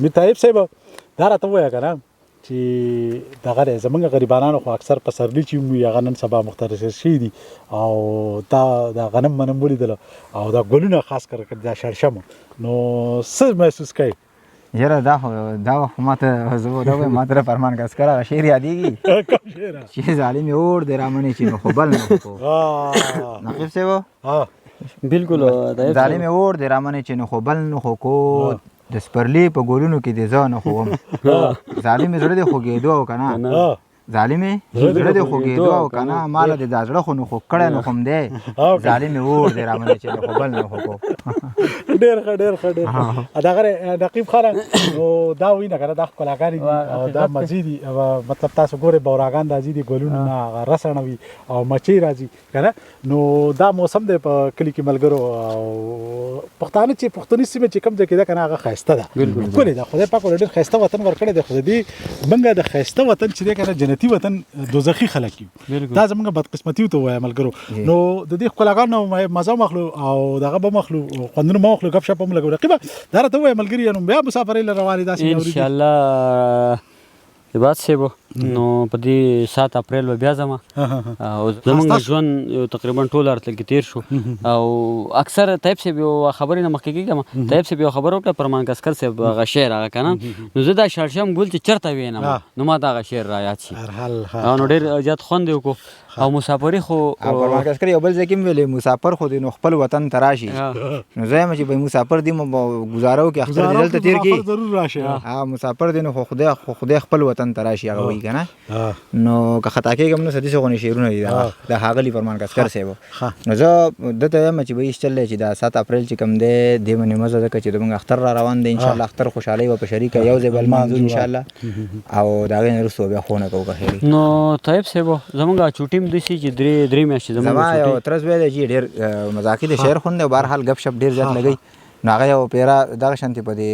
میر طیب صاحب، دا راته ووایه که نه چې دغه دی، زمونږ غریبانانو خو اکثر پسرلي چې وي، هغه نن سبا مختلف شوي دي، او دا د غنم منم ولیدل او دا ګلونه، خاص کر دا شړشم، نو څه محسوس کوي؟ یاره، دا خو دا وخت ماته، زه دا وایم، ماته فرمان کسکر هغه شعر یادېږي. کوم شعر؟ چې ظالم اور دی رامنې چې نو خو بل نه کو. نقیب صاحب. ها. بالکل طیب. ظالم اور دی رامنې چې نو خو بل نه خو کو، د سپرلی په ګلونو کې د زه نه خوم، ظالم زړه دی خوږېدو او کنه. ظالم زړه دی خوږېدو او کنه، مال د زړه خو نو خو کړه نو خوم دی، ظالم اور دی رامنې چې نو خو بل نه خو کو. ډېر ښه، ډېر ښه، ډېر ښه. دا غره نقیب خان، نو دا وینه کنه، دا ښکلاګانې دي او دا مزي دي. مطلب تاسو ګوره، بوراګان راځي دي، ګلونه نه هغه رسڼوي او مچۍ راځي کنه. نو دا موسم دی په کلي کې ملګرو، او پښتانه چې پښتوني سیمه چې کوم ځای کې ده کنه، هغه ښایسته ده، ښکلې ده. خدای پاک ورته ډېر ښایسته وطن ورکړی دی، خو د دې موږ د ښایسته وطن چې دی کنه، جنتي وطن، دوزخي خلک یو. دا زمونږ بدقسمتي ته وایي ملګرو. نو د دې ښکلاګانو مزه مخلو او دغه به مخلو، خوندونه مو اخلو، غب شپ هم لګو. رقیبه، دا راته وایي ملګري، نو بیا مسافرۍ له روانې داسې؟ ان شاء الله عباد صاحب، نو په دې 7 اپریل به بیا ځم، او زمونږ ژوند یو تقریبا ټول ارتل کې تیر شو. او اکثر طیب صاحب یو خبرې نه مخکې کېږم، طیب صاحب یو خبر وکړه، پرمان کسکر صاحب هغه شعر هغه کنه، نو زه دا شړشم ګل چې چرته وینم، نو ما دا هغه شعر را یاد شي. هر حال. او نو ډېر زیات خوند یې وکړو او مسافري خو او پرمان کسکر یو بل ځای کې ویلې، مسافر خو دې نو خپل وطن ته راشي. نو زه یم چې به مسافر دی مو گزارو کې اختر دې دلته تیر کی. ضرور راشه. ها، مسافر دی نو خو خدای خپل وطن ته راشي، هغه وایي کنه. نو که خطا کېږم نو سدي څه غونې شعرونه دي د ښاغلي فرمان کسکر صاحب. نو زه دته وایم چې به چل چې دا 7 اپریل چې کوم دی، دې باندې مزه، ځکه چې زمونږ اختر را روان دی. ان شاء الله اختر خوشحالي او په شریکه یو ځای بل منظور ان شاء الله، او دا غي وروسته بیا خونه کوو که خیر. نو طیب صاحب، زمونږ چوټي هم داسې چې درې درې میاشتې زمونږ زما یو چوټي. ترز ویلی چې ډېر مزاقي د شعر خوند دی، بهرحال غب شپ ډېر زیات لګي. نو هغه یو پیرا دغه شانتې په دې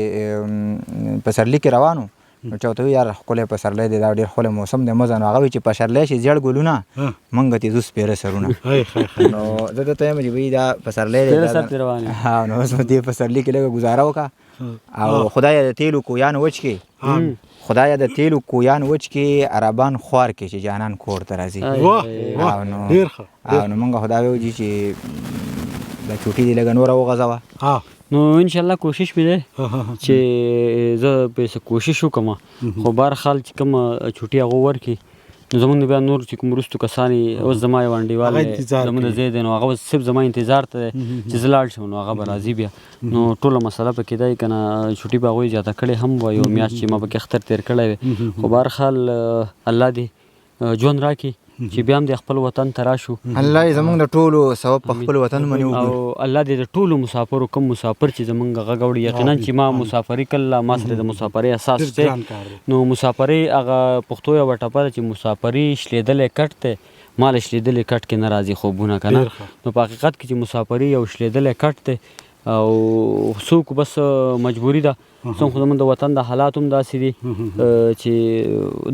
پسرلي کې روانو، نو چاته وی، یار ښکلی پسرلی دی، دا ډېر ښکلی موسم دی، مزه. نو هغه وی چې پسرلی شي زیړ ګلونه، مونږ ته ځو سپېره سرونه. نو زه درته وایم چې وی دا پسرلی دی. سپېره سر ترې روان یې. ها، نو اوس په دې پسرلي کې لږه ګزاره وکړه، او خدای د تیلو کویان وچ کې، خدای د تیلو کویان وچ کې، عربان خوار کې چې جانان کور ته راځي. واه واه. او نو ډېر ښه. او نو مونږ خدای وایو چې دا چوټي دې لږه نوره وغځوه. نو ان شاء الله کوشش مې دی چې زه به څه کوشش وکړم، خو بهرحال چې کوم چوټي هغه ورکړي، نو زمونږ بیا نور چې کوم وروستو کسان یې، اوس زما یو انډیوال هغه دی، انتظار زمونږ د کوي. ځای دی، نو هغه اوس صرف زما انتظار ته دی چې زه لاړ شم، نو هغه به راځي بیا. نو ټوله مسله پکې دی که نه، چوټي به هغوی زیاته کړې هم وه، یو میاشت چې ما پکې اختر تېر کړی وي. خو بهرحال الله دې ژوند راکړي چې بیا هم د خپل وطن ته راشو. الله یې زمونږ د ټولو ثواب په خپل وطن باندې وکړي. او الله دې د ټولو مسافرو، کوم مسافر چې زمونږ غږ اوري، یقینا چې ما مسافري کله، ما سره د مسافرۍ احساس ډېر شته. ګران کار دی. نو مسافرۍ هغه پښتو یوه ټپه ده چې مسافري شلېدلی کټ دی، ما له شلېدلي کټ کې نه راځي خوبونه که نه. ډېر ښه. نو په حقیقت کې چې مسافري یو شلېدلی کټ دی، او څوک بس مجبوري ده، څوک خو زمونږ د وطن د حالات هم داسې دي چې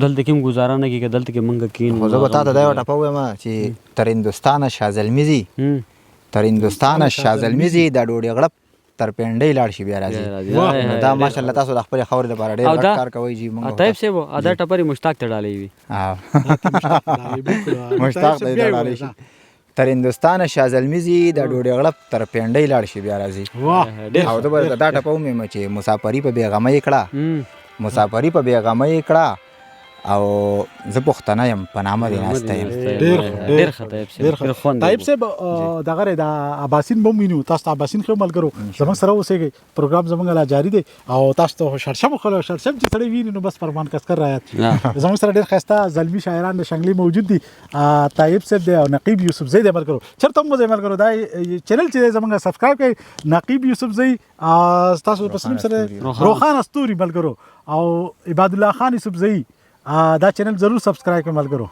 دلته کې هم ګزاره نه کېږي، دلته کې مونږ کښېنو. خو زه به تا ته دا یوه ټپه ووایم چې تر هندوستانه شاه زلمي ځي، تر هندوستانه شاه زلمي ځي، د ډوډۍ غړپ تر پنډۍ لاړ شي بیا راځي. نو دا ماشاءالله تاسو د خپلې خاورې لپاره ډېر او غټ دا کار کوئ چې موږ طیب صاحب، دا ټپرې مشتاق ته ډالۍ وي. مشتاق ته دا ډالۍ شي. تر هندوستانه شاه زلمي ځي، د ډوډۍ غړپ تر پنډۍ لاړ شي بیا راځي. ډېر او زه به دا ټپه ووایم چې مسافري په بېغمۍ کړه، مسافري په بېغمۍ کړه، او زه پښتنه یم، په نامه دې ناسته یم. ډېر ښه. ډېر ښه طیب صاحب، ډېر ښه. ډېر خوند. طیب صاحب، دغه د اباسین به وینو، تاسو ته اباسین ښه. ملګرو، زموږ سره اوسئ، پروګرام زموږ لا جاری دی، او تاسو ته شړشم خو شړشم چې سړی ویني نو بس فرمان کسکر رايات شي. زموږ سره ډېر ښایسته زلمی شاعران د شنګلې موجود دي، طیب صاحب دی او نقیب یوسفزی دی. ملګرو، چېرته هم وځئ ملګرو، دا چینل چې دی زموږ سبسکرایب کړئ. نقیب یوسفزی تاسو په سلیم سره روښانه ستوري ملګرو، او عباد الله خان یوسفزی، دا چینل ضرور سبسکرایب کړئ ملګرو.